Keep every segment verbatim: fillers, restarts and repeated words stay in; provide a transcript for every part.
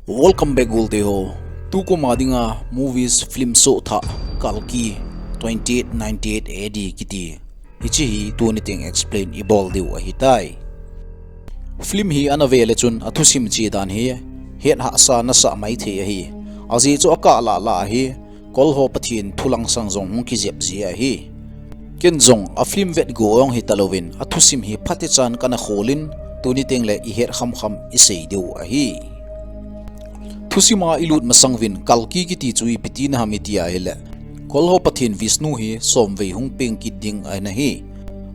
Welcome back, Golte ho. Tukum a dinga movies film soh thah Kalki twenty-eight ninety-eight A D kiti. Hiche hi tuni teng explain ibol diu ahitai. Film hi ana ve le chun athusim che dan hi het hahsa nasah maithei ahi. Ajeh chu akah lah lah ahi. Kol ho Pathen thu langsang jong hung kijep ji ahi. Ken jong a film vet go jong hita louvin, athusim hi phatechan kana kholin, tuni teng le ihet khamkham isei diu ahi. Thusim a ilut masang uvin, Kalki kiti chu ipi tina ham iti ahile, Kol ho Pathen Vishnu hi somvei hung peng kit ding ana hi.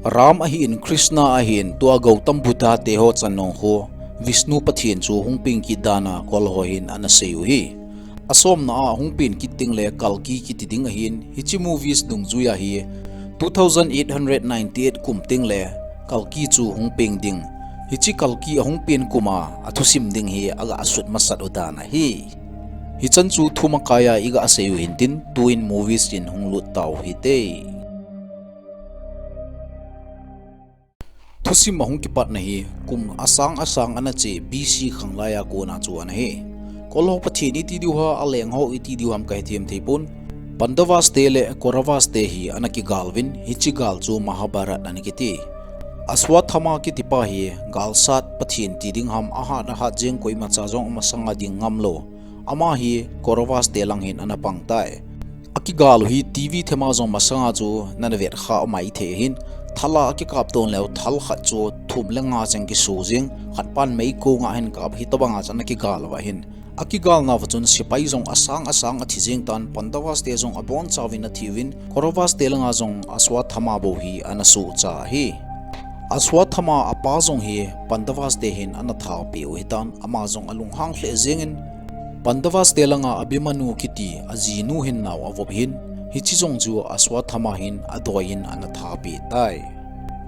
Ram ahin, Krishna ahin, tua Gautam Buddha te ho chan nung khu Vishnu Pathen chu hung peng kit dan a Kol ho hin ana sei u hi. Asomna a hung peng kit ding le Kalki kiti ding ahin, hiche movies dungjui a hi two thousand eight hundred ninety-eight kum teng le Kalki chu hung peng ding. Hiche Kalki ahung peng kum a athusim ding hi aga sut masat u dan ahi. Hichan chu thumakai a iga sei u hintin, tuin movies in hung lut tau hite. Thusim ahung kipatna hi kum asang asang ana che B C khanglai a kona chu ana hi. Kol ho Pathen iti diu ham, aleng ho iti diu ham kahe them thei pon. Pandavas te le Kauravas te hi ana kigal uvin, hiche gal chu Mahabharat ana kiti. Ashwatthama kiti pa hi galsat Pathen ti ding ham, ahat ahat jeng koimacha jong amasanga ding ngam lou. Ama hi Kauravas te lang hin ana pang tai. Akigal u hi T V thema jong masanga chu nana vet kha maithei ahin, thal a akikap ton leu thal khat chu thum le nga cheng kisu jing, khat pan meikong a hin kap, hitobang a chu ana kigal uva hin. Akigalna uva chun sepai jong asang asang athi jing tan, Pandavas te jong aboncha uvin athi uvin, Kauravas te langa jong Ashwatthama bou hi ana sohcha ahi. Ashwatthama apa jong hi Pandavas te hin ana thapeh u hitan, ama jong alunghang lheh jengin, Pandavas te langa Abhimanyu kiti ajinu hin nao avop hin, hiche jong chu Ashwatthama hin adoi in ana thapeh tai.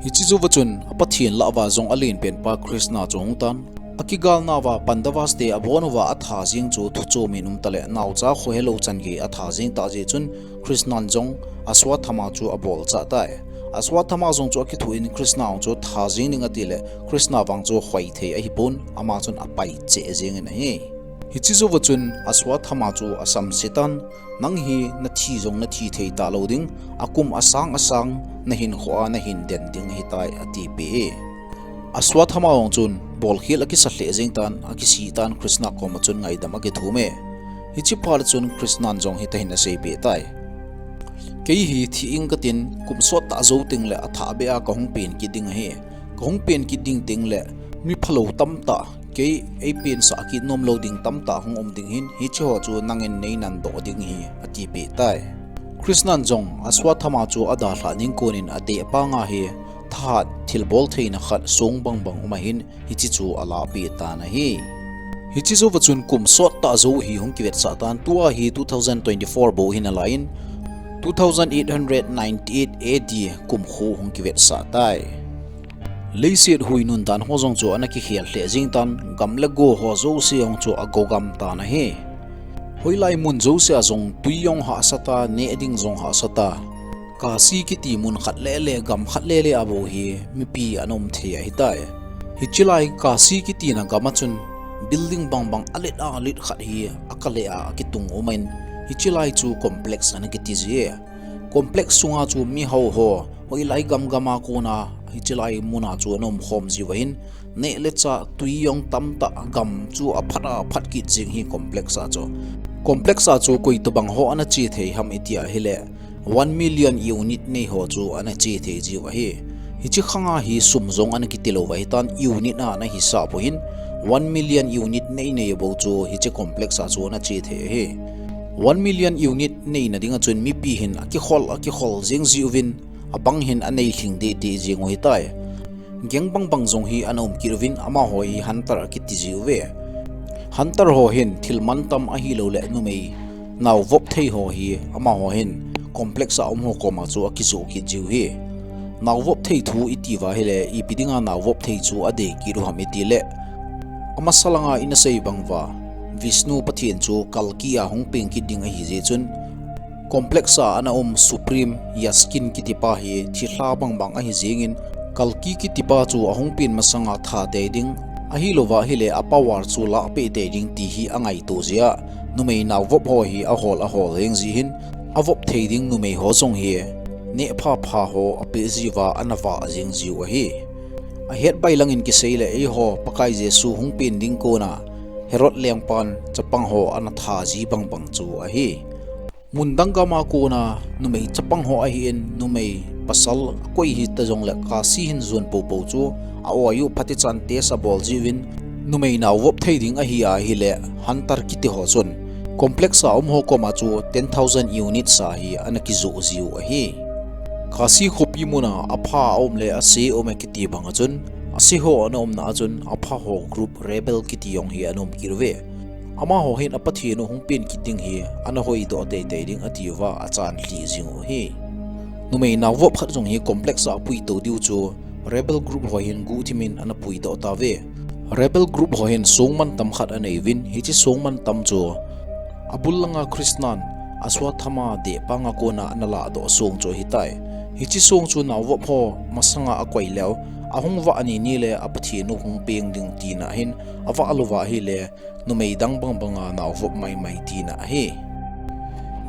Hiche jouva chun a Pathen lah uva jong alen pen pa Krishna chu hung tan. Akigalna uva Pandavas te abon uva atha jeng chu thu chom in um tale, naocha khohelou chan gei atha jeng tah jeh chun Krishna in jong Ashwatthama chu abolchah tai. Ashwatthama jong chu akithu in Krishna jong chu tha jeng ding ati le, Krishna vang chu khoi thei ahipon, ama chun apai cheh jengin ahi. Hiche jouva chun Ashwatthama chu asamse tan, nang hi nathi jong nathi thei talou ding, akum asang asang nahinkho a nahin den ding ahitai, atipeh e. Ashwatthama jong chun bolkhel akisa lheh jeng tan, akisih tan, Krishna koma chun ngaidam akithum e. Hiche phat chun Krishna in jong hitin aseipeh tai. Kei hi thi ing katin, kum sot tah jou teng le athah beh a kahung peng kit ding ahi. Kahung peng kit ding teng le mi phalou tamtah, kei eipensah kit nomlou ding tamtah hung um ding hin, hiche ho chu nangin neinan doh ding ahi, atipeh tai. Krishna in jong Ashwatthama chu adalhah ning konin adeh panga hi thahat thilbol theina khat song bangbang um ahin, hiche chu alahpeh tan ahi. Hiche jouva chun kum sot tah jou hi hung kivetsah tan, tua hi two thousand twenty-four bou hi nalai in, two thousand eight hundred ninety-eight A D kum khu hung kivetsah tai. Leiset hui nun dan ho jong chu ana kikhel lheh jeng tan, gam le go ho jouse jong chu ago gam tan ahi. Hoilai mun jouse a jong tui jong hahsa ta, neh ding jong hahsa ta. Kashi kiti mun khat lele, gam khat lele a bou hi mipi ana um thei ahitai. Hiche lai Kashi kitina gam a chun building bangbang alet alet khat hi akale a akitung um in, hiche lai chu complex ana kiti ji e. Complex sunga chu mihao ho, hoilai gam gam a kona hiche lai muna chu ana umkhom jiuva hin, neh le chah tui jong tamtah, gam chu aphat aphat kit jeng hi complex a chu. Complex a chu koi tobang ho ana che thei ham iti ahile, one million unit nei ho chu ana che thei jiu ahi. Hiche khanga hi sum jong ana kiti louva hitan, unit a ana hisap u hin, one million unit nei nei bou chu hiche complex a chu ana che thei ahi. One million unit neina dinga chun mipi hin akikhol, akikhol jeng jiuvin, abang hin anei lhing deh deh jeng u ahitai. Gang bangbang jong hi ana um kit uvin, amaho hi hunter akiti jiuve. Hunter ho hin thil mantam ahilouleh numei naovop thei ho hi amaho hin complex a um ho koma chu akijoh kit jiu ahi. Naovop thei thu itiuva ahile, ipi dinga naovop thei chu adei kit u ham itile, amasa langa ina sei banguva, Vishnu Pathen chu Kalki a hung peng kit ding ahi jeh chun, complex a ana um Supreme Yaskin kitipa hi thilha bangbang ahi jengin, Kalki kitipa chu ahung peng masanga tha dei ding, Ahilouva ahile a power chu lahpeh tei ding ti hi angaito jeh a, numei naovop ho hi ahol ahol jeng jeh hin, avop thei ding numei ho jong hi nehpha pha ho apeh jiuva ana vah jeng jiu ahi. Ahet bailangin kisei le eiho Pakai Jesu hung pen ding kona Herod lengpan chapang ho ana that ji bangbang chu ahi. Mun dang gam a kona numei chapang ho ahin, numei pasal akoi hita jongle Khasi hin jon popo chu a-oi u phatichan test abol jiuvin, numei naovop thei ding ahi ahile Hunter kiti ho chun complex a um ho koma chu ten thousand units a hi ana kijoh jiu ahi. Khasi khopi muna apha aum le ase aum e kiti banga chun, ase ho ana umna a chun apha ho group rebel kiti jong hi ana um kit uve. Amaho hin a Pathen u hung pen kit ding hi ana hoidoh teitei ding atiuva achan lhi jing u ahi. Numei naovop khat jong hi complex a apuitou diu chu rebel group ho hin guhthimin ana puidoh tauve. Rebel group ho hin song mantam khat anei uvin, hiche song mantam chu abul langa Krishnan Ashwatthama dehpanga kona ana lahdoh song chu ahitai. Hiche song chu naovop ho masanga akoi leu, ahung vah ni ni le a Pathen u hung peng ding tina ahin, avah louva ahile numei dang bangbanga naovop maimai tina ahi.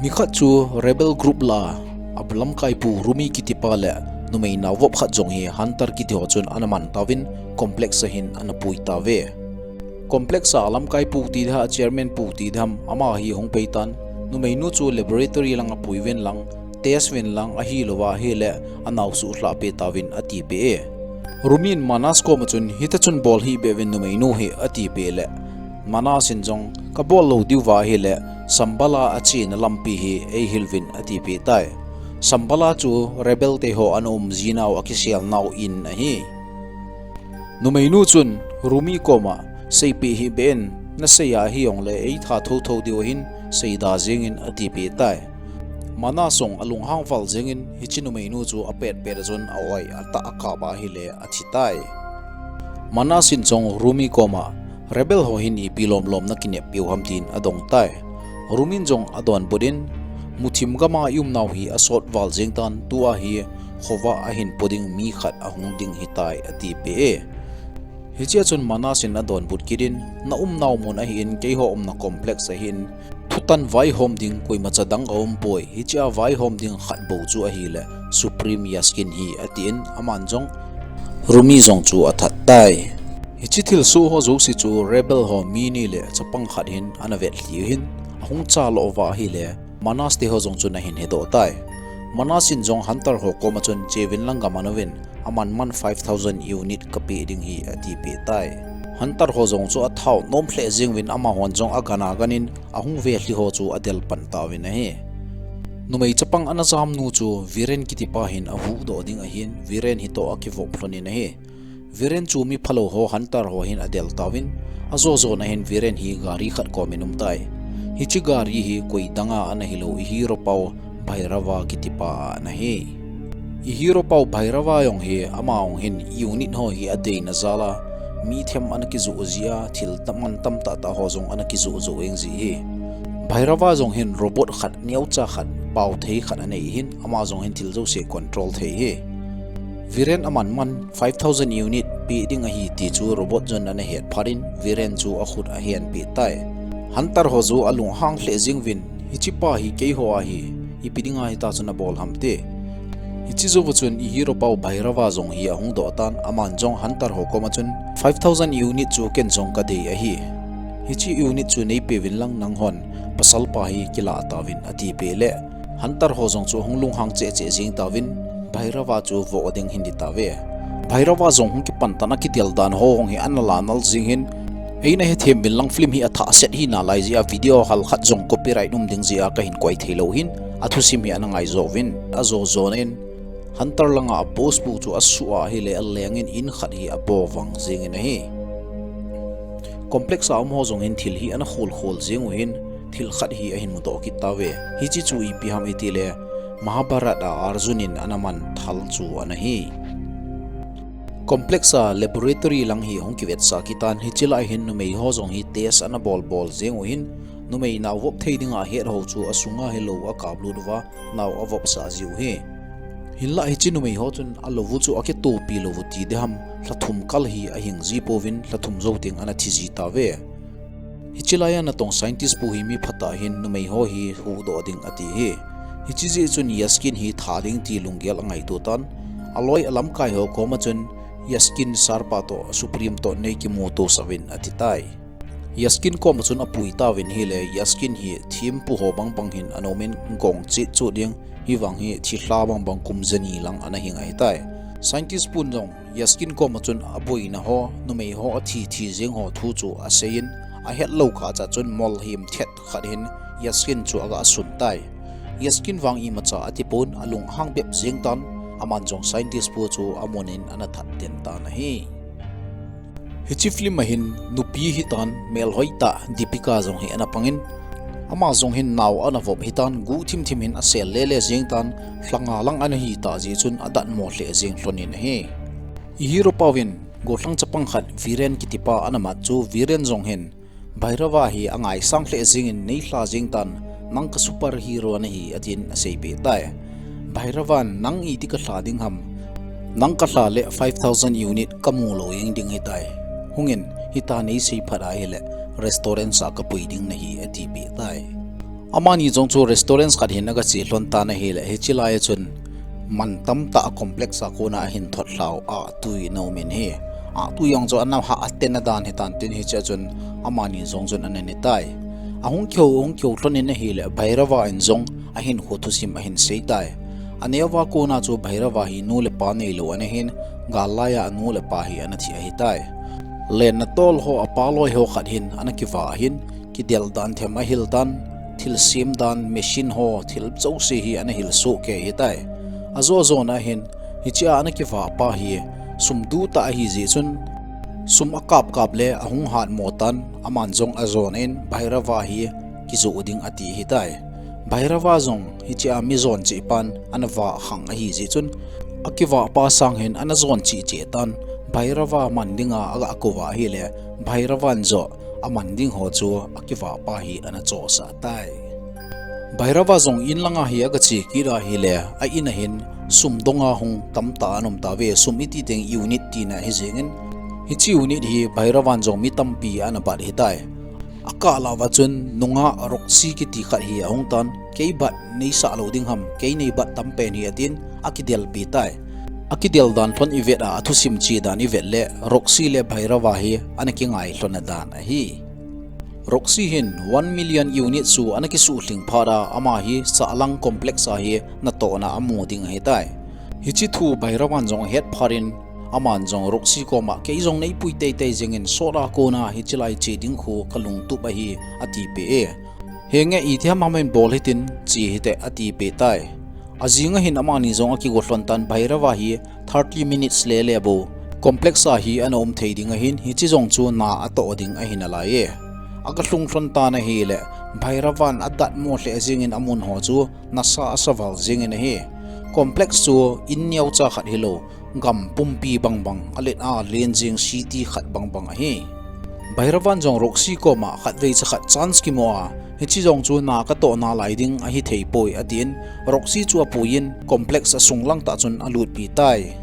Nikhat chu rebel group lah a alamkaipu Rumi kitipa le numei naovop khat jong hi Hunter kiti ho chun ana man tauvin complex a hin ana pui tauve. Complex a alamkaipu ti diham, chairman pu ti diham, ama hi hung pei tan, numeinu chu laboratory langa pui uvin lang, test uvin lang, ahilouva ahile anao suhlhah peh tauvin atipeh e. Rumi in Manas koma chun, hita chun bol hih beh uvin numeinu hi, atipeh le Manas in jong, kabol lou diuva ahile Shambhala achena lampi hi eihil uvin atipeh tai. Shambhala chu rebel te ho ana um jinau akiselnau in ahi. Numeinu chun Rumi koma, seipeh hih beh in, nasei ahi jongle eitha thotho diu ahin, seida jengin atipeh tai. Manas jong alunghang val jengin hiche numeinu chu apetpet a chun a-oi atah akap ahile athi tai. Manas in jong Rumi koma, rebel ho hin ipi lomlom nakinep piu ham tin adong tai. Rumi in jong adonbut in, muthim gama iumnau hi asot val jeng tan, tua hi khovah a ahin po ding mi khat ahung ding ahitai atipeh e. Hichea chun Manas in adonbut kit in, naumnau mun ahin, keiho umna complex ahin, thutan vaihom ding koimacha dang aumpoi, hichea vaihom ding khat bou chu ahile Supreme Yaskin hi, atin, aman jong Rumi jong chu athat tai. Hiche thilsoh ho jouse chu rebel ho mi ni le chapang khat hin ana vetlhi u ahin, ahung chaloh uva ahile Manas te ho jong chun ahin hedoh tai. Manas in jong Hunter ho koma chun, cheuvin lang gaman uvin, aman man five thousand unit kapeh ding ahi atipeh tai. Hunter ho jong chu athao nom lheh jeng uvin, amahon jong agan aganin ahung vetlhi ho chu adel pan tauvin ahi. Numei chapang ana jamnu chu Viren kitipa hin ahuhdoh ding ahin, Viren hitoh akivop lhonin ahi. Viren chu mi phalou ho Hunter ho hin adel tauvin, ajo jona hin Viren hi gari khat komin umtai. Hiche gari hi koi danga ana hilou, i hero pau Bhairava kitipa a ana ahi. I hero pau Bhairava jong hi, ama jong hin unit ho hi adeina jal a, mi them ana kijoh jia, thil tam, man tamtah tah ho jong ana kijoh joh jeng ji ahi. Bhairava jong hin robot khat, neocha khat, paothei khat anei ahin, ama jong hin thil jouse control thei ahi. Viren aman man five thousand unit peh ding ahi ti chu robot jon ana het phat in Viren chu akhut ahenpeh tai. Hunter ho chu alunghang lheh jeng uvin, hichepa hi keiho ahi, ipi dinga hita chu nabol ham ti. Hiche jouva chun i hero pau Bhairava jong hi ahung doh tan, aman jong Hunter ho koma chun five thousand unit chu ken jong kadei ahi. Hiche unit chu neipeuvin lang nanghon pasalpa hi kilah tauvin atipeh le Hunter ho jong chu ahung lunghang cheh cheh jeng tauvin, Bhairava chu voh ding ahin hi tauve. Bhairava jong hung kipan tan, akidel dan ho jong hi ana lanal jeng in, eina hethem uvin lang, film hi athah set hi nalai jeh a video halkhat jong copyright um ding jeh a kahin koi theilou ahin, athusim hi ana ngaijo uvin, ajo jona in, Hunter langa boss pu chu asuh a ahile alengin in khat hi abovang jengin ahi. Complex a um ho jong hin thil hi ana khol khol jeng u ahin, thil khat hi ahin mudoh kit tauve. Hiche chu ipi ham itile, Mahabharata a Arjun in ana man thal chu ana hi. Complex a laboratory lang hi hung kivetsah kit tan, hiche lai hin numei ho jong hi test ana bol bol jeng u ahin, numei naovop thei dinga ahet ho chu asunga hilou akaplut uva, nao avopsah jiu ahi. Hinlah hiche numei ho chun alou u chu akitopi lou u ti ding ham, lha thum kal hi ahing ji pouvin, lha thum jou teng ana thi ji tauve. Hiche laiya natong scientist pu hi mi phatah hin numei ho hi huhdoh ding ati hi. Hiche jeh chun Yaskin hi that ding ti lunggel angaito tan, aloi alamkai ho koma chun Yaskin sir pa toh Supreme toh nei kimuto sah uvin ati tai. Yaskin koma chun apui tauvin ahile, Yaskin hi thempu ho bangbang hin ana umin gong chet chu ding, hivang hi thilha bangbang kum jani lang ana hing ahi tai. Scientist pun jong Yaskin koma chun aboina ho, numei ho athi thi jeng ho thu chu aseiyin, ahet lou kah cha chun mol him thet khat hin Yaskin chu aga sun tai. Yaskin vang imacha ati pon, alunghang bep jeng tan, aman jong scientist pu chu amun in ana that den tan ahi. Hiche film a hin nupi hitan melhoi tah Deepika jong hi ana pangin, ama jong hin nao ana vop hitan, guh thim thim hin asel le le jeng tan, lha nga lang ana hi tah jeh chun adatmo lheh jeng lhon in ahi. I hero pa uvin gollhang chapang khat Viren kiti pa ana mat chu, Viren jong hin Bhairava hi angaisang lheh jeng in, nei lha jeng tan, nang ka super hero nahi atin aseipeh tai. Bhairavan, nang iti kalha ding ham? Nang kalha le five thousand unit kamu lou jeng ding ahitai. Hungin, hitia nei seiphat ahile restaurant a kapui ding nahi atipeh tai. Amani jong chu restaurant khat hin aga che lhon tan ahile, hiche laiya chun man tamtah a complex a kona ahin thot lhau a tui ana umin ahi. Atui jong chu ana ha aten adan hitan tin hichea chun amani jong chun ana ne tai. Ahung kihou, ahung kihou lhon in ahile Bhairava in jong ahinkho thusim ahin sei tai. Aneo a kona chu Bhairava hi nu le pa neilou ana hin, gal laiya anu le pa hi ana thi ahitai. Lenna tol ho a paloi ho khat hin ana kivah ahin, kidel dan, them ahil dan, thilsem dan, machine ho, thil jouse hi ana hil soh kei ahitai. Ajo jona hin, hichea ana kivah pa hi sum du tah ahi jeh chun, sum akap kap le ahung hatmo tan, aman jong ajon in Bhairava hi kijoh ding ati ahitai. Bhairava jong hichea mi jon cheh pan ana vah khang ahi jeh chun, akivah pa sang hin ana jon cheh cheh tan, Bhairava man dinga aga kou va ahile, Bhairavan joh aman ding ho chu akivah pa hi ana chosah tai. Bhairava jong in langa hi aga che kit ahile, a in a hin sum donga hung tamtah ana um tauve, sum iti teng unit tina ahi jengin, hiche unit hi Bhairavan jong mi tampi ana bat ahitai. Akah lah uva chun nungah Roxy kiti khat hi ahung tan, kei bat neisah lou ding ham, kei nei bat tam pen hi atin, akidelpi tai. Akidel dan lhon ivet a, athusim che dan ivet le, Roxy le Bhairava hi ana kingai lhon adan ahi. Roxy hin one million unit chu ana kisuhlhing phat a, ama hi sahlang complex a hi natohna amu ding ahitai. Hiche thu Bhairavan jong ahet phat in, aman jong Roxy koma, kei jong neipui teitei jengin, sot a kona hiche lai che ding khu kalungtup ahi, atipeh e. Henge, itiham ham hin bol hitin, che hite, atipeh tai. Ajing a hin amani jong akigo lhon tan, Bhairava hi thirty minutes lele bou complex a hi ana um thei ding ahin, hiche jong chu na atoh ding ahi nalai e. Aga lhung lhon tan ahile, Bhairavan adatmo lheh jengin amun ho chu nasa asa val jengin ahi. Complex chu in neocha khat hilou, gam pumpi bangbang, alen a len jeng city khat bangbang ahi. Bhairavan jong Roxy koma khatvei cha khat chance kimu a, hiche jong chu na katoh nalai ding ahithei poi atin, Roxy chu apuiyin complex asung lang tah chun alutpi tai.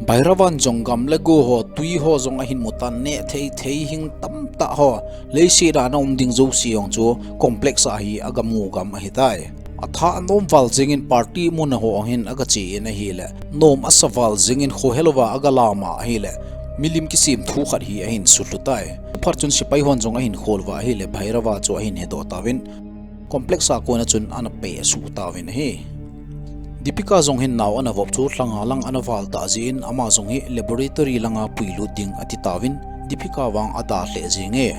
Bhairavan jong gam le go ho, tui ho jong ahin mutan, neh thei thei hing tamtah ho, leiset a ana um ding jouse jong chu complex a hi aga mu gam ahitai. Athah anom val jengin party mun a ho hin aga che in ahile, nom asa val jengin khohelouva aga lama ahile, milim kisemthu khat hi ahin sulhu tai. Phat chun sepai hon jong ahin khol uva ahile, Bhairava chu ahin hedoh tauvin, complex a kona chun ana peh asuh tauvin ahi. Deepika jong hin nao ana vop chu lha nga lang ana val tah jeh in, ama jong hi laboratory langa puilut ding ati tauvin, Deepika vang ada lheh jenge.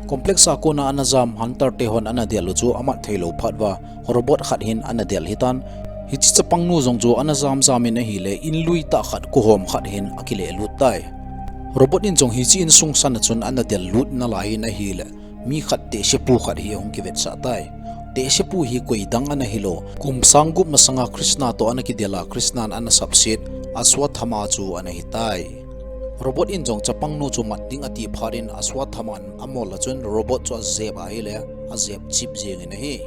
Complex a kona ana jam Hunter te hon ana del u chu amat theilou phat uva, robot khat hin ana del hitan. Hiche chapangnu jong chu ana jam jam in ahile, in lui tah khat, kohom khat hin akile lut tai. Robot in jong hiche insung san a chun ana del lut nalai in ahile, mi khat tehsepu khat hi ahung kivetsah tai. Tehsepu hi koidang ana hilou, kum sang gup masanga Krishna toh ana kidel a, Krishna in ana sapset Ashwatthama chu ana hitai. Robot in jong chapangnu chu mat ding ati phat in Ashwatthama in amol a chun robot chu ajep ahile, ajep chip jengin ahi.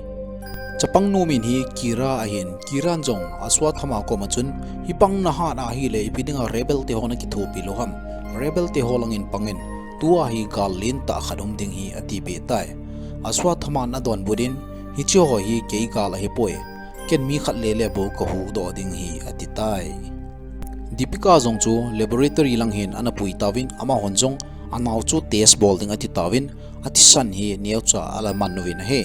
Chapang nu min hi Kira ahin, Kiran jong Ashwatthama koma chun, hibang nahat ahile ipi dinga rebel te ho nakithopi lou ham. Rebel te ho langin pangin, tua hi gal lentah khat um ding hi atipeh tai. Ashwatthama in adonbut in, hiche ho hi kei gal ahipoi. Ken mi khat lele bou kahuhdoh ding hi atitai. Deepika jong chu laboratory lang hin ana pui tauvin, amahon jong anao chu test bol ding ati tauvin, athisan hi neocha ala man uvin ahi.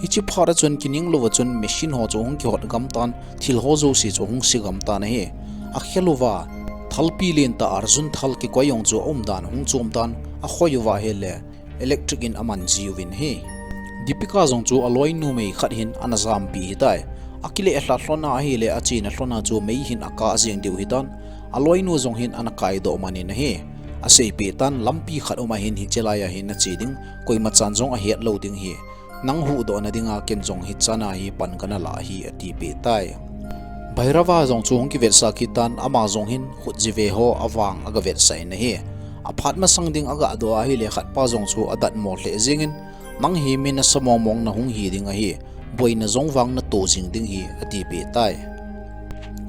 Hiche phat a chun kininglouva chun machine ho chu hung kihot gam tan, thil ho jouse chu hung se gam tan ahi. Akhel uva, thalpi lentah Arjun thal kikoi jong chu aumdan hung chom tan, akhoi uva ahile electric in aman jiuvin ahi. Deepika jong chu aloi numei khat hin ana jampi hitai. Akile lha lhona ahile achena lhona chu mei hin akah jeng diu hitan. Aloinu jong hin ana kaidoh manin ahi. Aseipeh tan lampi khat um ahin hiche laiya hin nache ding, koimachan jong ahet lou ding hi. Nang huhdohna dinga ken jong hichan a hi pan kana lah hi atipeh tai. Bhairava jong chu hung kivetsah kit tan ama jong hin khutjive ho avang agavetsah in ahi. Aphat masang ding agadoh ahile khatpa jong chu adatmo lheh jengin, nang hi mi nasa mongmong nahung hi ding ahi, boina jong vang nato jing ding hi atipeh tai.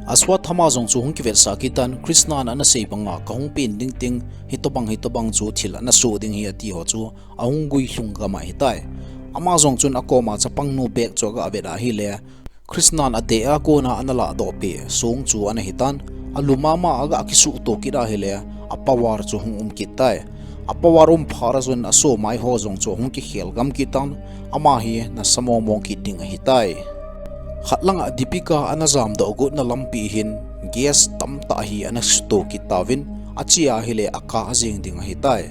Ashwatthama jong chu hung kivetsah kit tan Krishnan ana sei banga kahung pen ding teng hitobang hitobang chu thil ana soh ding hi ati ho chu ahung guilhung gam ahitai. Ama jong chun akoma chapangnu bag chu agavet ahile, Krishnan adeh a kona ana lahdoh peh song chu ana hitan, alum mama a aga kisuhto kit ahile, apower chu hung um kit tai. Apower um phat a chun asomai ho jong chu hung kikhel gam kit tan, ama hi nasa mongmong kit ding ahitai. Khat langa Deepika ana jamdoh gotna lampi hin gas tamtah hi ana suto kit tauvin, ache ahile akah jeng ding ahitai.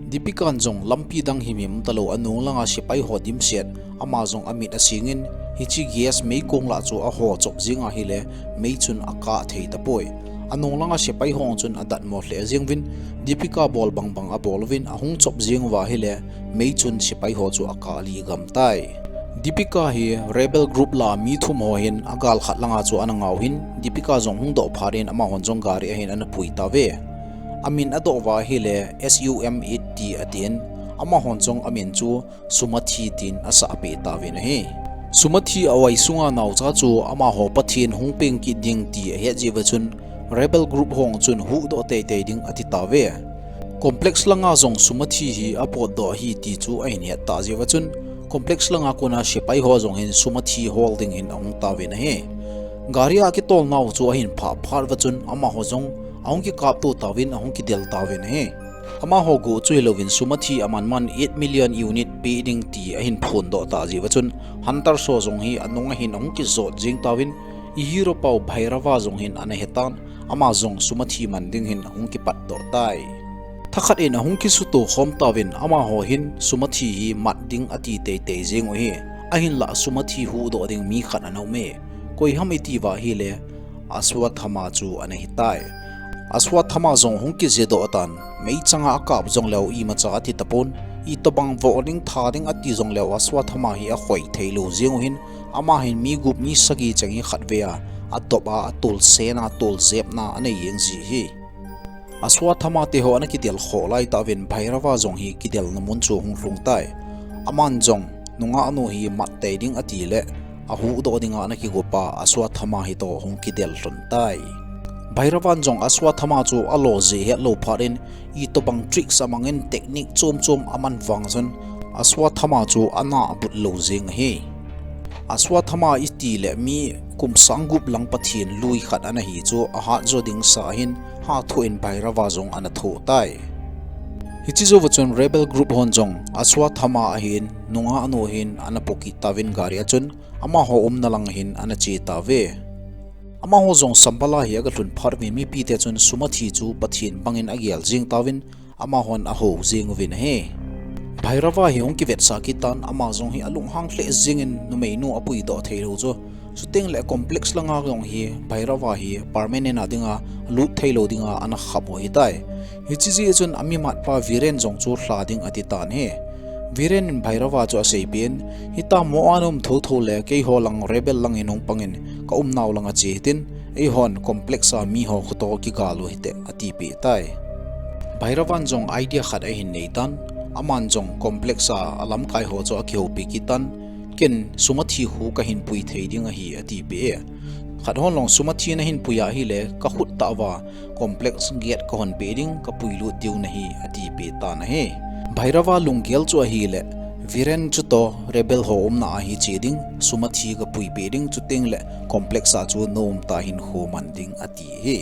Deepikan jong lampi dang himhim talou anung langa sepai ho dimset, ama jong amit asingin, hiche gas meikong lah chu aho chop jeng ahile, mei chun akah thei tapoi. Anung langa sepai ho chun adatmo lheh jenguvin, Deepika bol bangbang abol uvin, ahung chop jeng uva ahile, mei chun sepai ho chu akah lih gam tai. Deepika hi rebel group lah a mi thum ho hin agal khat langa chu ana ngah u hin, Deepika jong hung doh phat in amahon jong gari a hin ana pui tauve. Amin adoh uva ahile, S U M eight ti atin, amahon jong amin chu Sumathi tin asahpeh tauvin ahi. Sumathi a-oi sunga naocha chu amaho Pathen hung peng kit ding ti ahet jeh uva chun rebel group ho chun huhdoh teitei ding ati tauve. Complex langa jong Sumathi hi apotdoh ahi ti chu ahin het tah jeh uva chun complex langa kona sepai ho jong hin Sumathi hol ding hin ahung tauvin ahi. Gari a kitol nau chu ahin phah phat uva chun amaho jong ahung kikapto tauvin ahung kidel tauvin ahi. Amaho guh chu hilouvin Sumathi aman man eight million unit peh ding ti ahin phondoh tah jeh uva chun Hunters ho jong hi anung a hin ahung kijot jeng tauvin, i hero pau Bhairava jong hin ana hetan, ama jong Sumathi man ding hin ahung kipatdoh tai. Thakhat in ahung kisuto khom tauvin amaho hin Sumathi hi mat ding ati teitei jeng u ahi. Ahinlah Sumathi huhdoh ding mi khat ana um e. Koi ham iti uva ahile, Ashwatthama chu ana hitai. Ashwatthama jong hung kijedoh tan, meichanga akap jongleu imacha ati tapon, itobang voh ding tha ding ati jongleu Ashwatthama hi akhoi theilou jeng u hin, ama hin mi gup mi sagi cheng hi khatvei a, atop a, atolsen a, toljepna anei jeng ji hi. Ashwatthama te ho ana kidel khoh laitah uvin Bhairava jong hi kidelna mun chu hung lhung tai. Aman jong nungahnu hi mat tei ding atile, ahuhdoh dinga ana kigop a Ashwatthama hitoh hung kidel lhon tai. Bhairavan jong Ashwatthama chu alo jeh hetlou phat in, itobang tricks amangin technique chom chom aman vang chun Ashwatthama chu ana abut lou jeng ahi. Ashwatthama itile mi kum sang gup lang Pathen lui khat ana hi chu ahat jo dingsa ahin, hathoh in Bhairava jong ana thoh tai. Hiche jouva chun rebel group hon jong Ashwatthama ahin, nungahnu ahin ana pokit tauvin gari a chun, amaho umna lang ahin ana che tauve. Amaho jong Shambhala hi aga lhun phat uvin mipite chun Sumathi chu Pathen bangin agel jeng tauvin, amahon aho jeng uvin ahi. Bhairava hi hung kivetsah kit tan, ama jong hi alunghang lheh jengin numeinu apuidoh theilou chu, chuteng le complex langa jong hi Bhairava hi permanent a dinga lut theilou dinga ana kham u ahitai. Hiche jeh chun amimatpa Viren jong chu lha ding ati tan ahi. Viren in Bhairava chu aseipeh in, hitia mo a naum thotho le keiho lang rebel langin hung pangin, ka umnau langa che hitin, eihon complex a miho khotoh kigal u hite, atipeh tai. Bhairavan jong idea khat ahin neitan, aman jong complex a alamkai ho chu akihoupi kit tan, Ken Sumathi khu kahin pui thei ding ahi, atipeh e. Khat hon jong Sumathi nahin pui ahile, kakhut tah uva complex gate kahon peh ding, kapui lut diu nahi, atipeh tan ahi. Bhairava lunggel chu ahile, Viren chutoh rebel ho umna a hiche ding, Sumathi kapui peh ding, chuteng le complex a chu nom tah hinkho man ding, ati hi.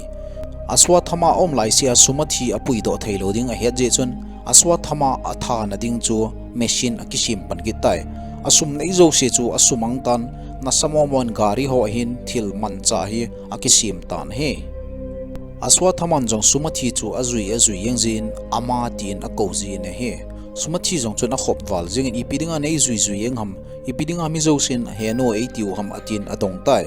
Ashwatthama aum laisea Sumathi apui doh thei lou ding ahet jeh chun, Ashwatthama athana ding chu machine akisem pan kit tai. Asum nei jouse chu asumang tan, nasa mong mong in gari ho ahin thil manchah hi akisem tan ahi. Ashwatthama in jong Sumathi chu ajui ajui jeng jin, ama tin akou jin ahi. Sumathi jong chun akhop val jeng in, ipi dinga nei jui jui jeng ham, ipi dinga mi jousen henu eitiu ham, atin adong tai.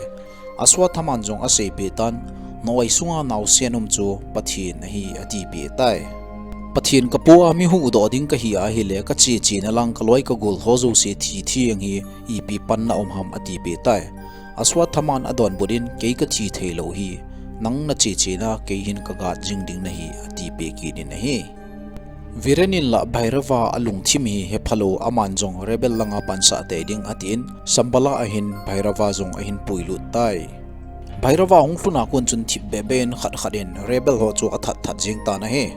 Ashwatthama in jong aseipeh tan, na oi sunga naosen um chu Pathen ahi, atipeh tai. Pathen kapu a mi huhdoh ding kahi ahile, kache chena lang kaloi kagol ho jouse thi thi jeng hi, ipi panna um ham, atipeh tai. Ashwatthama in adonbut in, kei kathi thei lou hi, nang nache chena kei hin kagat jing ding nahi, atipeh kit in ahi. Viren in la Bhairava alungthim hi hepha lou, aman jong rebel langa pansah tei ding atin, Shambhala ahin Bhairava jong ahin pui lut tai. Bhairava hung lhun a kon chun thipbeh beh in khat khat in rebel ho chu athat that jeng tan ahi.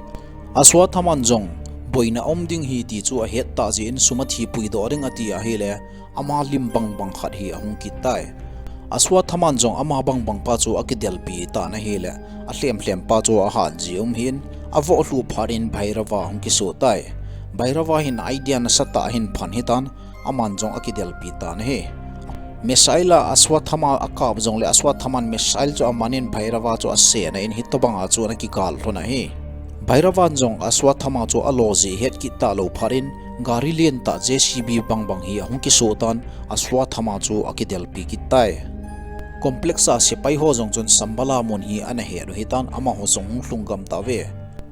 Ashwatthama in jong boina um ding hi ti chu ahet tah jeh in Sumathi pui doh ding ati ahile, ama lim bang bang khat hi ahung kit tai. Ashwatthama in jong ama bang bang pa chu akidelpi tan ahile, alhem lhem pa chu ahat ji um hin, avoh lhuh phat in Bhairava hung kiso tai. Bhairava hin idea nasatah ahin phan hitan, aman jong akidelpi tan ahi. Missile a Ashwatthama akap jongle Ashwatthama in missile chu aman in Bhairava chu asena in hitobang a chu ana kigal lhon ahi. Bhairava in jong Ashwatthama chu alo jeh het kit talou phat in, gari lentah J C B bang bang hi ahung kiso tan, Ashwatthama chu akidelpi kit tai. Complex a sepai ho jong chun Shambhala mun hi ana het u hitan, amaho jong hung lhung gam tauve.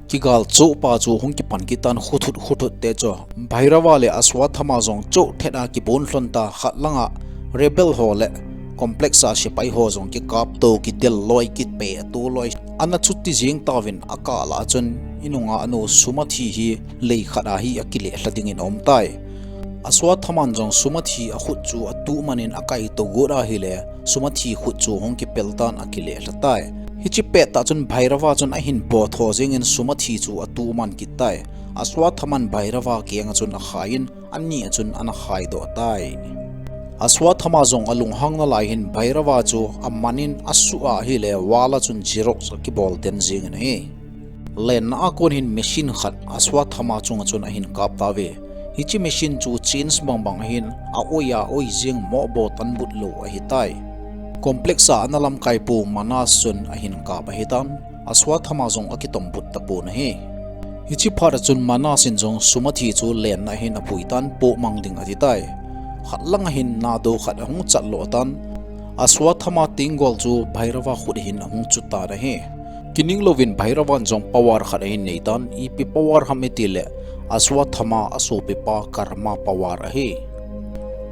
Kigal choh pa chu hung kipan kit tan, khuthut khuthut te chu. Bhairava le Ashwatthama jong choh thet a kibon lhon ta, khat langa rebel ho le complex a sepai ho jong kikap to, kidel loi, kipe to loi. Ana chuti jeng tauvin, akah lah a chun inunga anu Sumathi hi lei khat a hi akile lha dingin aum tai. Ashwatthama in jong Sumathi akhut chu atuh man in akai to got ahile, Sumathi khut chu hung kipel tan, akile lha tai. Hiche pettah chun Bhairava chun ahin potho jeng in Sumathi chu atuh man kit tai. Ashwatthama in Bhairava keng a chun akhai in, ani a chun ana khai doh tai. Ashwatthama jong alunghang nalai hin Bhairava chu aman in asuh ahile, wall a chun Xerox akibol den jeng in ahi. Lenna a kon hin machine khat Ashwatthama chunga chun ahin kap tauve. Hiche machine chu chains bang bang ahin, a-oi a-oi jeng, mohbou tanbut lou ahitai. Complex a ana lamkai pu Manas chun ahin kap ahitan, Ashwatthama jong akitombut tapon ahi. Hiche phat a chun Manas in jong Sumathi chu lenna a hin apui tan, pohmang ding ati tai. Khat langa hin nado khat ahung chat lo tan, Ashwatthama tenggol chu Bhairava khut a hin ahung chu tan ahi. Kining louvin Bhairavan jong power khat ahin nei tan, ipi power ham itile, Ashwatthama asopipa Karma power ahi.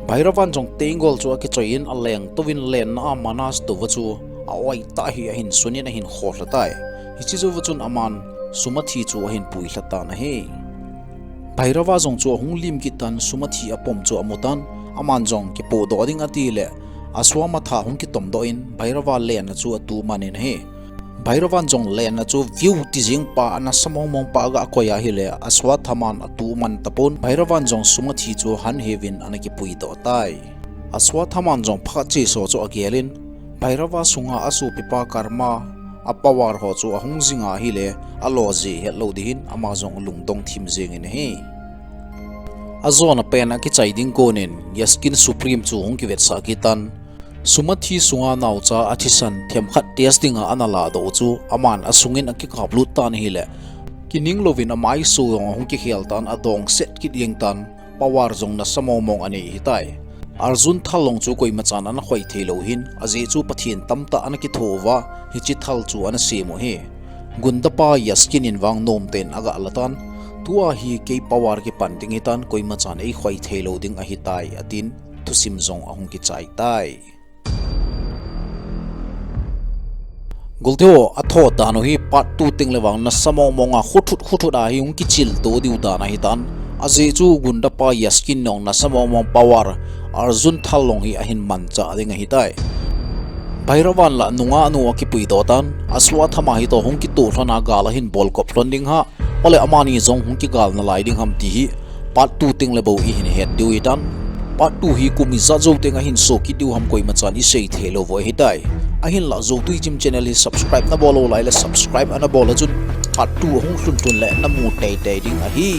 Bhairavan jong tenggol chu akichoi in, aleng touvin lenna a Manas touva chu a-oi tah hi ahin sun in ahin kholha tai. Hiche jouva chun aman Sumathi chu ahin pui lha tan ahi. Bhairava jong chu ahung lim kit tan, Sumathi apom chu amu tan, aman jong kipoh doh ding atile, Ashwatthama hung kitom doh in, Bhairava lenna chu atuh man in ahi. Bhairavan jong lenna chu view ti jeng pa, ana sa mong mong pa aga koi ahile, Ashwatthama in atuh man tapon, Bhairavan jong Sumathi chu han heuvin ana kipui doh tai. Ashwatthama in jong phat cheso chu agel in, Bhairava sunga asopipa Karma a power ho chu ahung jing ahile, alo jeh het lou ding hin, ama jong lungdong thim jeng in ahi. Ajona pen a kichai ding kon in, Yaskin Supreme chu hung kivetsah kit tan, Sumathi sunga naocha athisan themkhat test dinga ana ladoh u chu, aman asung in akikap lut tan ahile, kining louvin amaiso jong ahung kikhel tan, adong set kit jeng tan, power jong nasa mong mong anei ahitai. Arjun thal jong chu koimachan ana khoi thei lou hin, ajeh chu Pathen tamtah ana kitho uva, hiche thal chu ana sem u ahi. Gunda pa Yaskin in vang nomtah in aga la tan, tua hi kei power kipan ding ahitan, koimachan eikhoi thei lou ding ahitai, atin thusim jong ahung kichai tai. Golteho, atho dan u hi part two teng le vang nasa mong mong a khuthut khuthut a hi hung kichil to diu dan ahitan. Ajeh chu gunda pa Yaskin jong nasa mong mong power Arjun Thalong hi ahin manchah ding ahitai. Bhairavan lah nungah nu akipuidoh tan, Ashwatthama hi toh hung kitoh lhon a gal ahin bolkop lhon ding ham, ole amani jong hung kigal nalai ding ham ti hi part two teng le bou ihin het diu ahitan. Part two hi kum ijat jou teng ahin so kit diu ham koimachan isei thei lou u ahitai. Ahinlah Zotui Chim channel hi subscribe nabol lou lai le subscribe ana bol a chun part two ahung lhun lhun le namu teitei ding ahi.